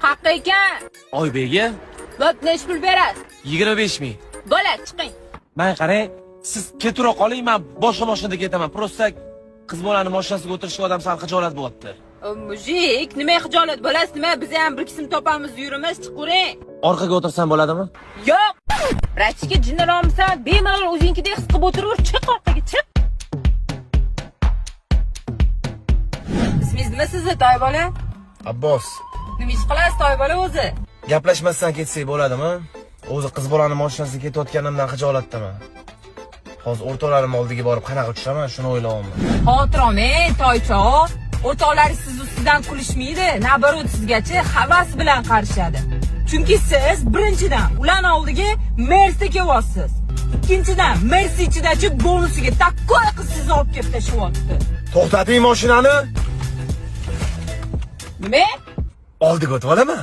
Haqqa ekan. Oybegi. Bo'p, nechi pul berasiz? 25 ming. Bo'ladi, chiqing. Man qarang, siz ketura qoling, man boshqa mashinada ketaman. Просто qiz bolani mashinasiga o'tirishga odam sal xijolat bo'lyapti. Мужик, nima xijolat bo'lasiz, nima biz ham bir qism topamiz, yurimiz, chiqavering. Orqaga o'tirsam bo'ladimi? Yo'q. Братишка, jinniroqmisan? Bemalol o'zingkidek his qilib o'tiraver, chiq orqaga, chiq. Ismingiz nima sizni, toy bola? Abbos. Nima ish qilasiz, toy bola o'zi? Gaplashmasdan ketsak bo'ladimi? O'zi qiz bolani mashinasiga ketayotganimdan xijolatdaman. Hozir o'rtoqlarim oldiga borib qanaqa tushaman, shuni o'ylayapman. Xavotir olmang, toychoq. O'rtoqlaringiz siz ustidan kulishmaydi, наоборот sizgacha havas bilan qarashadi. Chunki siz birinchidan ularning oldiga Mersda kelyapsiz. Ikkinchidan Mers ichidachi bonusiga такой qiz sizni olib kelib tashlayapti. To'xtating mashinani. Nima? Oldiga o'tib olaman.